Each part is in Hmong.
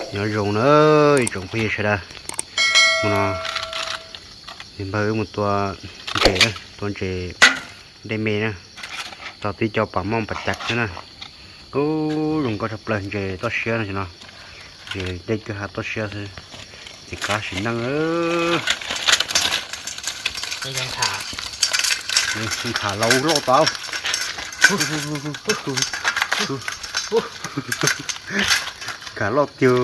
Nyob zoo na ib tsoom phooj ywg sawv daws, mus no, npawg wb mus tua ntses, tua ntses dej me na, tau tib co pas moj pas cav xwb na. Ub, zoo nkauj tshaj plaws ntses toj siab no, ntses dej kwj ha toj siab xwb, ces kab sim neej. Nkhav laus loj tau, nkhav loj tiag.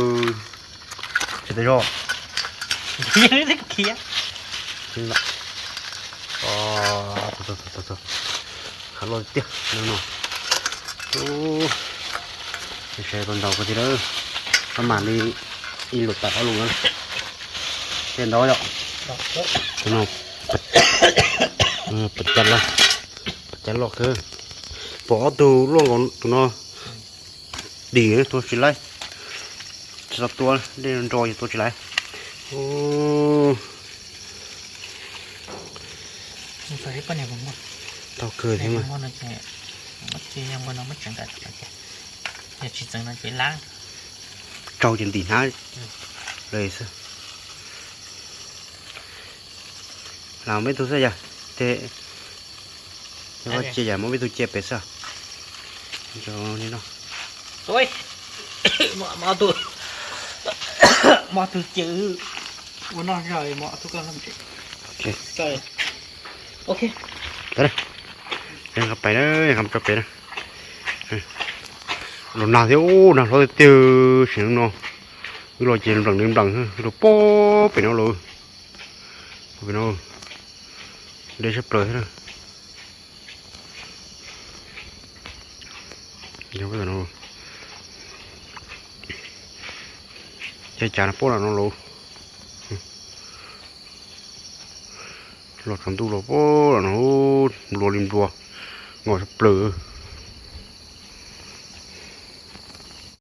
Tsis tau zog. Khiav. Nkhav loj tiag no. Sawv daws ntaus kuv thiab, pab mam li ib lus tawm ob lus na. Thiab ntau yom. Tus no, pas cav loj, pas cav loj kawg. Pom ob tug luaj nkaus tus no dim tua tsis laib, tsis tau tua, dej nro ces tua tsis laib. Tau kawg thiab mas. Tsau ces ntim hnab lawm xwb. Los muaj ib tug xwb yog, ces cia yam muaj ib tug cia pem xwb. Mov tug ces ua noj zog mov tug koj. Nqa pais na, nqa tso pem na. Los nag thiab, nag hlob tiag tiag sim neej no. Wb los ces npleem li npleem, los pem no los, pem no deb tshaj plaws thiab. Cov cav no pab los no los, los tsaus ntuj los pab los no, nplua li nplua, ngos tshaj plaws.